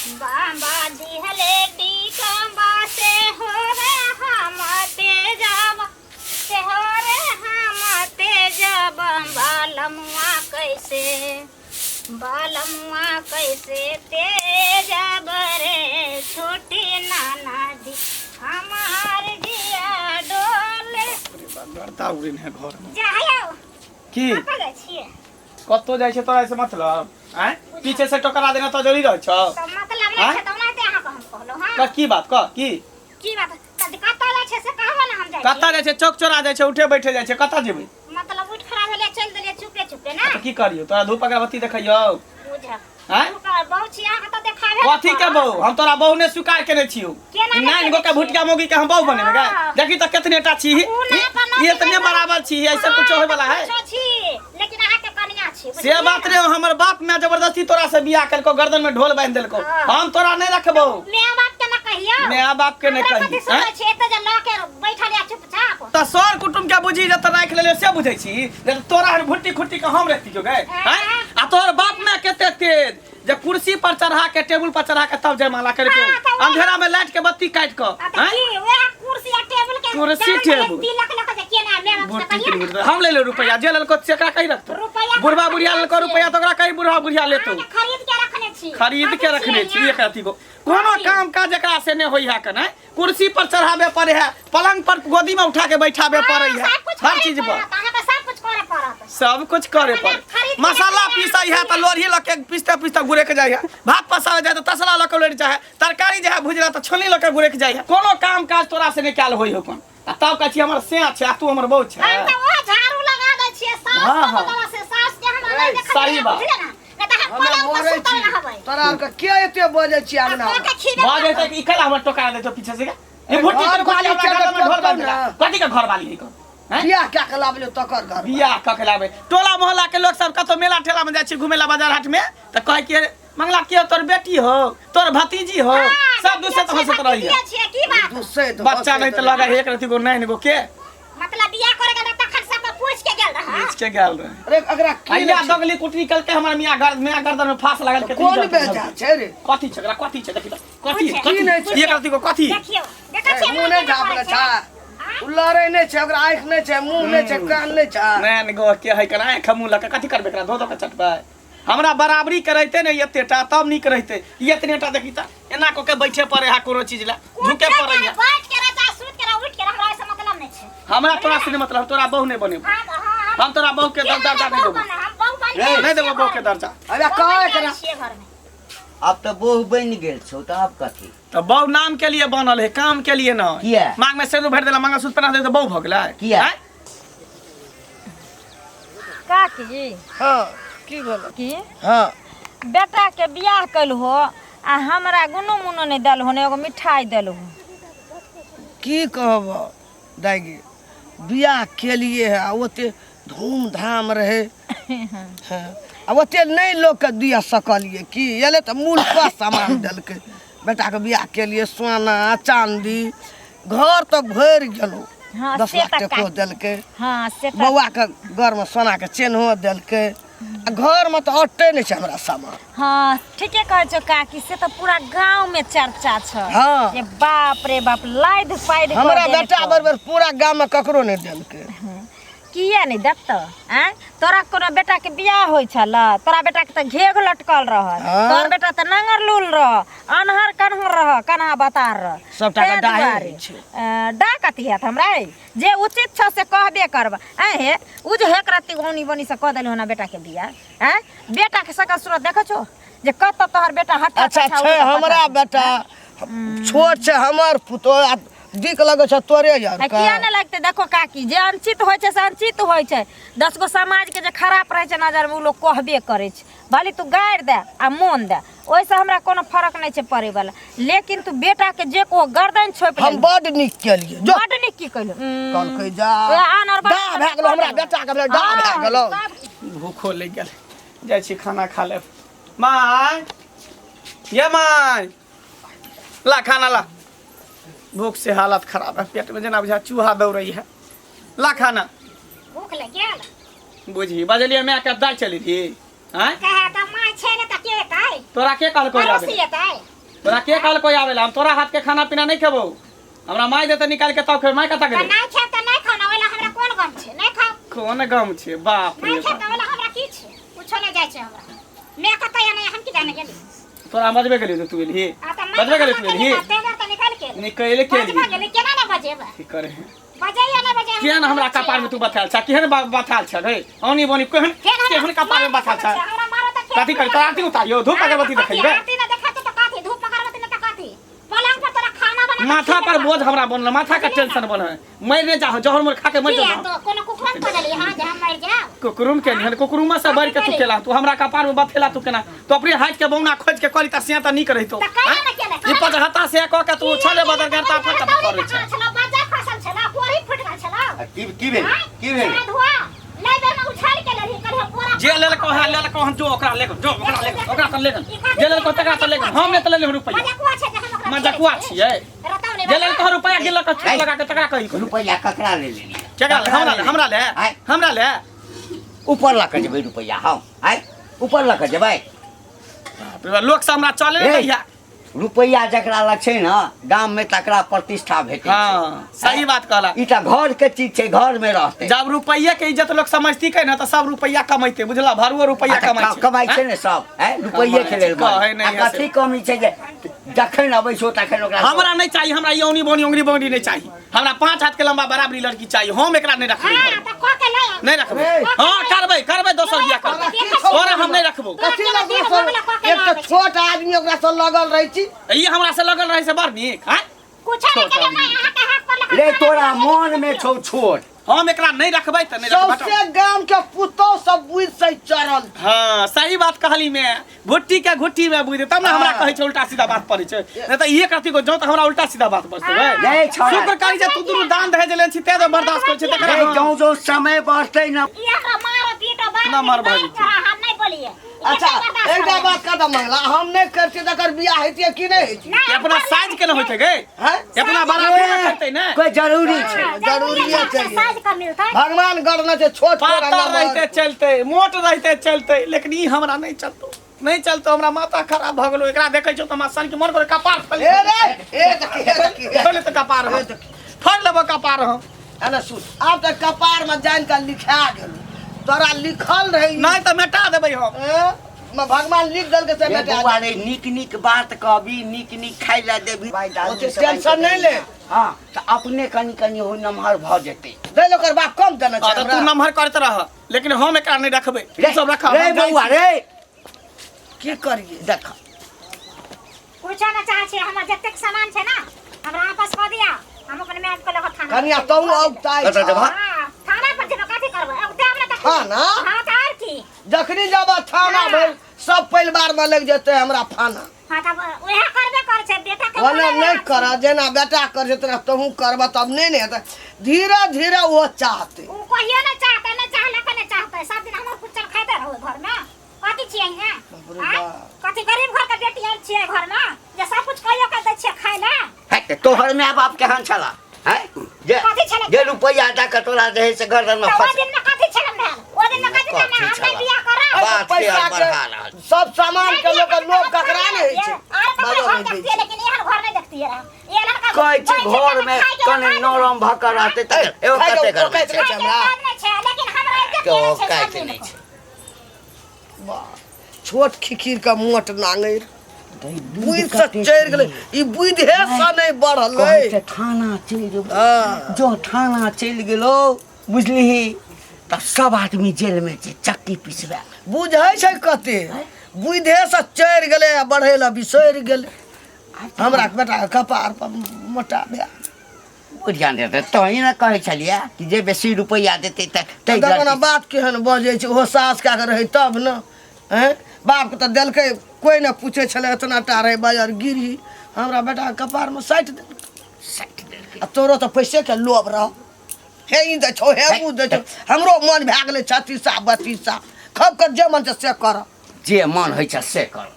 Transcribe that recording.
बाबा दिहले टीकबा से हो रे हम तेजब से हो रे हम तेजब बालमुआ कैसे बालमुआ कैसे तेजब रे छोटी नाना जी हमार जिया डोले। गर्दा उड़िन है घर में। जायो। की? कतऽ जाइ छियै? कतौ जाइ छै तोरा से मतलब आँय? पीछे से टकरा देना तो जरूरी रहै छौ। तऽ मतलब नहि आँय? छै तऽ ओनाहिते अहाँके हम कहलहुँ हँ। कह की बात, कह की? की बात तऽ कतऽ जाइ छै से कहबो ने, हम जाइ कतऽ जाइ छै? चौक चौरा जाइ छै, उठे बैठे जाइ छै, कतऽ जेबै? मतलब उठि खड़ा भेलियै, चलि देलियै चुपे चुपे ने। तऽ की करियौ? तोरा धूप अगरबत्ती देखैयौ? बुझ आँय? बहु छी अहाँके तऽ देखाबे ने कथी के पड़त। बहु? हम तोरा बहु ने स्वीकार केने छियौ। केना नहि नाइन केने गो के छियै? भुटिया मौगी के हम बहु बनेबै गै? हाँ। देखी तऽ केतने टा छी। उ ना अपन ई एतने बराबर छी, ऐसे हाँ, कुछो होय वाला है? कुछो छी, लेकिन अहाँके कनिया छी, से बुझलियै बात ने? रे, हमर बाप माय जबरदस्ती तोरा से बियाह केलको, गर्दन में ढोल बांधि देलको। हाँ। हम तोरा नहीं रखबौ। माय बाप के ना कहियौ। माय बाप के नहीं हमरा कही, कथी सुनै हैं? छी एते जे लऽ के बैठल या चुपचाप? तऽ सर कुटुम के बुझी जे तऽ राखि लेलियो से बुझै छी जे तोरा हन भुट्टी खुट्टी के हम रखतियो गै? हैं? हैं? आ तोहर बाप माय कते तेज जे कुर्सी पर चढ़ा के, टेबुल पर चढ़ा के तब जयमाला करितो। हाँ, तऽ वएह- अंधेरा में लाइट के बत्ती काटि कऽ। आ तऽ हैं? की वएह कुर्सी आ टेबुल के कुर्सी, जान गेलै, टेबुल। तिलक लऽ के जे केना माय बाप से भुट्टी कहियौ ने। के हम ले ले रुपया जे लेलको सेकरा कहीं रखतो। रुपैआ बुढ़वा बुढ़िया लेलको रुपया तऽ ओकरा कहीं बुढ़वा बुढ़िया लेतो। अहाँके खरीद के रखने छी। खरीद के कथी रखने छियै छी। यहाँ? एक अथी को कोनो कथी? काम काज एकरा से नहि होइ है के नहि कुर्सी पर चढ़ाबे पड़े है, पलंग पर गोदी में उठा के बैठाबे हाँ, पड़े है, सब कुछ हर करे चीज पर। पड़त, अहाँके सब कुछ करे पड़त। सब कुछ करे अपने पड़े। खरीद के मसाला रखने पीसै है तऽ लोढ़ी लऽ के पीसते पीसते गुड़ैक जाइ है, भात पसाबै जाइ तऽ तसला लऽ के लोढ़ि जाइ है, तरकारी जे है भुजला तऽ छोलनी लऽ के गुड़ैक जाइ है। कोनो काम काज तोरा से नहि कयल होइ हो कोन, आ तब कहै छी हमर सैं छै आ तू हमर बहू छै। हम तऽ ओ झाड़ू लगा दै छियै सास हाँ, के हाँ। बदला से सास के हमरा नहि देखलियै, सही बात। बुझलियै ने? नहि तऽ हम हमे पलंग पर मरै सुतल छी। रहबै। तोरा आरके के एते बजै छी अंगना? आ के खीरे बाजै तऽ ई कैला हमर टोका दै छौ पीछे से गे? ई भुट्टी घर तर वाली हमरा छै घर में ढोल तऽ बांधि देला। ने। कथी के घर वाली है को? हैं? बियाह कए के लाबलियौ तकर घर। बियाह कऽ के लाबै। टोला मोहल्ला के लोक सब कतौ मेला ठेला में जाइ छी घुमे ला बाजार हाट में तऽ कहै कि अरे मंगला के हो, तोर बेटी हो, तोर भतीजी हो, हाँ, सब दूसरे तऽ हंसैत रहैया। भतीजिये छियै, की बात? दुसैत बच्चा हंसैत नहीं तऽ लगा एक रति गो नैन गो के। मतलब बियाह करे गेल तखन सबके पूछ के गेल रहा। पूछ के गेल रहे। अरे एकरा की अइया नहि छै? दगली कुटनी कलके हमर मियाँ घर मियाँ गर्दन में फांस लागल के। कोन बेजा छै रे? कथी छै एकरा? कथी छै? देखी तऽ कथी पूछे। कथी की नहि छै? एक रति गो कथी? देखियौ, देखै ए, छियै मुँह नहि केना झाँपले करै छै। छै? ओ लड़ै नहि छै, ओकरा आँखि नहि छै, मुँह नहि छै, कान नहि छै। नैन गो के है कना आँख मुँह लऽ के कथी करबै एकरा? धो धो के चटबै। हमरा बराबरी के रहते ने एते टा तब नीक रहते। ई एतने टा देखी तऽ एना कऽ के बैठे पड़े है, कोनो चीज ला झुके पड़े है। बैठ के रह चाहे सुत के रह, उठ के रह, हमरा ऐसे मतलब नहीं छै। हमरा तोरा से नहीं मतलब, तोरा बहू नहीं बनेबो। हाँ, हाँ, हम तोरा बहू के केना दर्जा नहि नहीं बहू देबो। बने? हम बहू बनि रे, के नहीं देबो छियै बहू के घरमे। दर्जा। अरे बहू कहाँ बनि के एकरा? छियै घरमे। आब तऽ बहू बनि गेल छौ तऽ आब कथी? तऽ बहू नाम के लिए बनल है, काम के लिए न। किया? मांग में सिंदूर भरि देला, मंगलसूत्र पहना देला तऽ बहू भऽ गेलै। किया? आँय? काकी। हाँ, की भेलो? की? हाँ। बेटा के बियाह कैल हो आ हमरा गुनो मुनो नहीं देल हो, ने एगो मिठाई देल हो। की कहब दाइगी, बियाह केलिए है आ ओते धूमधाम रहे। हाँ, आ ओते नहीं लोग के दिया सकलिए की एले तऽ मूल पर सामान देलकै। बेटा के बियाह केलिए सोना चांदी घर तक भरि गेलो। हाँ, 10 से लाख तऽ टको काकी। देलकै। हाँ, से तऽ बौआ के घर में सोना के चेन्हो देलकै। आ घर में तऽ अटै नहि छै हमरा सामान। हाँ, ठीके कहै छौ काकी, से तऽ पूरा गाँव में चर्चा छौ। हाँ। जे बाप रे बाप लादि पादि कऽ हमरा देलकौ। बेटा बरबर पूरा गाँव में ककरो नहि देलकै। किया नहि देतौ? आँय, तोरा कोनो बेटा के बियाह होइ छल? तोरा बेटा के तऽ घेघ लटकल रहल। हाँ। तोहर बेटा तऽ नांगर लूल रह, अनहर कन्हर रह, कन्हा बतार रह। सबटा के तें डाहे दुआरे। होइ छै। डाह कथी हैत हमरा? ए? जे उचित छौ से कहबे करब। आँय हे, उ जे हेक रत्ती औनी बनी से कऽ देलहो ना बेटा के बियाह। आँय, बेटा के सकल सूरत देखै छौ जे कतऽ तोहर बेटा हट्टा अच्छा कट्ठा छै उठऽ हमरा पता। बेटा छोट छै, हमर पुतोह आ दिक लगै छै तोरे यार। आ किया नहि लगतै? देखो काकी, जे अनुचित होइ छै से अनुचित होइ छै। 10 गो समाजके जे खराब रहै छै नजरमे, ओ लोक कहबे करै छै। भले तू गारि दे आ मोन दे, ओहिसँ हमरा कोनो फरक नहि छै पड़ैवला, लेकिन तू बेटाके जे कहो गर्दन छोपि हम लेलही। बड नीक केलियै जो। बड नीक की कयलहुँ? कहलकै जा ओएह आन और डाह भए गेलौ हमरा बेटा के, भेलै डाह भए गेलौ। भूखो लागि गेल, जाइ छी खाना खा लेब। माय ये माय, ला खाना ला, भूख से हालत खराब है, पेट में जेना बुझा चूहा दौड़ै है, ला खाना। भूख लागि गेल। बुझी बजलियै माय के दाइ चली रही। आँय? कहे तऽ माय छै ने तऽ के एतै? एतै तोरा के कहलको आवे पड़ोसी एतै तोरा के कहलको आवे ला? हम तोरा हाथ के खाना पीना नहीं खेबो। हमरा माय देते निकाल के तब खेबै। माय कतऽ तऽ गेलै? नहि खायब तऽ नहि खाउ ने, ओहि लए हमरा कोन गम छै? नहि खाउ। कोन गम छै? बाप रे नहि खायब बाप। तऽ ओहि लए हमरा की छै? कुछो नहि जाइ छै हमरा। मैं कतऽ या नहि, हम की जाने गेली? तोरा हम बजबे गेलियो तऽ तू एलही? आ तऽ बजबे गेलियो तू एलही? तेवर तऽ निकालि के निकलि के बजबा एलही। गेली, केना ने बजेबै? की करे? बजैया नहि बजैया? केहन हमरा कपार में तू बथायल छ? केहन बथायल छ रे? औनी बोनी केहन केहन कपार में बथायल छ? हमरा मारो तऽ फेर कथी करी? तोरा आरती उतारियो, धूप अगरबत्ती देखैबे? आरती ने देखाते तऽ कथी? धूप अगरबत्ती ने तऽ कथी? पलंग पर तोरा खाना बना के माथा पर खिलेबा। बोझ हमरा बनल, माथा के टेंशन बनल। मर नहि जाहो, जहर मोर खा के मर किया जाओ। तो कोनो कुकुरम खोजली हां जे हम मर जाब? कुकुरुम के निहन कुकुरुमा से बढ़ के तू केला, तू हमरा कपार में बथेला। तू केना तू अपने हाथ के बौना खोज के करी त सिया त नीक रहितो। तऽ कहिया ने केले? ई पचहत्ता से क के तू छले बदल करता फट करै छै। छला बाजा फसल छला, कोरी फुट गेल छला। आ की की भेल? की भेल? धुआ नै बेर में उछाल के लेली कल बोरा। जे लेलको है लेलको, हम जो ओकरा लेगन, जो ओकरा लेगन, ओकरा त लेगन। जे लेलको तकरा त लेगन, हम नै त लेले रुपैया। मजकुआ छै जे हम ओकरा मजकुआ छियै। रताव नै। जे लेलको रुपैया गिनलक छूट लगा के तकरा कही। रुपैआ ककरा ले लेलियै? केकरा ले? हमरा ले, हमरा ले। आँय? हमरा ले। ऊपर लऽ कऽ जेबै रुपैआ हम? आँय, ऊपर लऽ कऽ जेबै? बाप रे बाप, लोक सब हमरा चले ए। नै दैया। रुपैआ जकरा लग छै ने गाम में तकरा प्रतिष्ठा भेटै छै। हाँ, सही बात कहला। ई तऽ घर के चीज छै, घर में रहतै। जब रुपैया के इज्जत लोग समझती के ना त सब रुपैया कमैते, बुझला? भरुओ रुपैया आ तऽ कमाइ छै। कमाइ छै ने सब, आँय? रुपैये के लेल। कहै नहि आ है से। कथी कमी छै जे जखन अबै छौ तखन ओकरा हमरा नहीं चाहिए, हमरा यौनी बोनी उंगली बोनी नहीं चाहिए। हमरा 5 हाथ के लंबा बराबरी लड़की चाहिए। हम एकरा नहीं रखबै। हां तऽ क के ले आउ। नहीं रखबै। ए। हाँ, करबै करबै, दोसर बियाह करबै। तोरा हम नहीं रखबो। कथी लगलो सर? एक तऽ छोट आदमी ओकरा से लगल रहै छी। ई हमरा से लगल रहे से बड़ नीक। हाँ, कुछो नहि केले माय, अहाँ के हाथ पर लगा रे तोरा मन में छौ छोट। हम एकरा नहीं रखबै त नहीं रखबै। सौंसे गाम के पुतोह सब बुझि से चढ़ल। हाँ, सही बात कहली। में भुट्टी के घुट्टी में बुझ तब ने हमरा कहै छै उल्टा सीधा बात पड़ै छै। नहीं त एक रति को जो त हमरा उल्टा सीधा बात बजतै। रे छौड़ा। शुक्र करी जे तू दुनू दान दहेज लेने छी ते तो बर्दाश्त करै छै तकरा। रे जौं जौं समय बढ़तै ने ई हमरा मारो पीटो बार ना मार भाभी। हम नहीं बोलिए। अच्छा, एकटा बात कह दऽ मंगला, हम नहि करतियै तकर बियाह हेतियै कि नहि हेतियै? अपना साइज के न होइते गे। हैं? अपना बराबर न करतै ने। कोई जरूरी छै? जरूरिये छै। साइज का मिलतै। भगवान गढ़ने छै छोट छोट पातर रहते चलते, मोट रहते चलते, लेकिन ई हमरा नहीं चलतो, नहीं चलतो। हमरा माथा खराब भऽ गेलो। एकरा देखै छौ त हमरा सन के मन करे कपार फैल। ए रे, ए देखी, ए देखी, ए। फैल त कपार हम फड़ लेबो कपार हम। एने सुन, आब तऽ कपार में जानि कऽ लिखा गेल, तोरा लिखल रहै। नहीं त मेटा देबै हम। ए, म भगवान लिख देलकै से रे मेटा बौआ रे, नीक नीक बात कहबी, नीक नीक खाइ लए देबी। ओते टेंशन नहि ले। हँ तऽ अपने कनि कनि हो नमहर भऽ जेतै। दै ले, ओकर बाप कम देने छै हाँ, तऽ तू हमरा। नमहर करैत रह, लेकिन हम एकरा नहीं रखबै। रे तू सब रख। रे बौआ रे। की करियै? देख। कुछो न चाहै छी। हमर जतेक सामान छै ना, हमरा आपस कऽ दिया। हम अपन माय के लऽ कऽ थाना कनिया पर तहु जेबै। औगताइ कतऽ जेबह? हाँ, थाना पर जेबै, कथी करबै? औगताइ हमरा तऽ थाना? हाँ तऽ आर की? जखनी जब थाना भेल सब परिवार में लग जेतै हमरा फाना। हाँ तब उएह करबे करै छै बेटा के। ओना नहि कर, जेना बेटा कर छै तेना तहूँ करबह तब नहि ने हेतै। धीरे धीरे ओ चाहतै। ओ कहियो नहि चाहतै, नहि चाहलक नहि चाहतै। सब दिन हमर कुचल खाइते रहू घरमे। कथी छियै यहाँ? बाप रे आँय? बाप। कथी गरीब घर के बेटी आयल छियै घरमे जे सब कुछ कहियो के दै छियै खाय लए? है, तोहर माय बाप केहन छला है जे कथी छलै? जे रुपैआ दऽ कऽ तोरा जे है से गर्दन में तऽ ओहि फंस दिनमे कथी छलै भेल? ओहि दिनमे कथी कथी छलै? हम नहि छलै? बियाह करब। बात के पैसा आर के बढ़ा रहल। सब सामान के लोक लोभ ककरा नहि होइ छै? आर ककरो बाजऽ घर नहि दै देखतियै छै। लेकिन एहन घर नहि देखतियै रहए। एहन लड़का कहै छी कहै छै घर में खाय के कने औकात नरम भऽ कऽ रहतै तऽ एगो खाय के कते औकात करबै नहि छै हमरा। औकात नहि छै, लेकिन हमरा एतेक के केने छै औकात सब दिन नहि को। छै। वाह, छोट खिखीर के मोट नांगरि बुद्धि से चढ़ि गेलै। ई बुद्धि से नहि बढ़लै। कहै छै थाना चलि जेबौ। हाँ। जो थाना चलि गेलौ बुझलिही तऽ सब आदमी जेलमे छै चक्की पिसबै। बुझै छै कते बुद्धे से चढ़ि गेलै आ बढ़ै लए बिसरि गेलै। हमरा बेटा के कपार पर मोटा भए बुढ़िया ने तही ने कहै छलियै कि जे बेसी रुपैआ देतै तऽ ताहि देखो ने लड़की बात केहन बजै छै। ओहो सास कए कऽ रहै तब ने। आँय, बापके तऽ देलकै, कोइ नहि पूछै छलै। एतना टा रहै बाजार गिरही, हमरा बेटाके कपारमे साटि देलकै। साटि देलकै। आ तोरो तऽ पैसेके लोभ रह। हे ई दै छौ, हे उ दै छौ। हमरो मन भए गेलै छत्तीसा बत्तीसा खब कर, जे मन छै से कर। जे मन होइ छै से कर।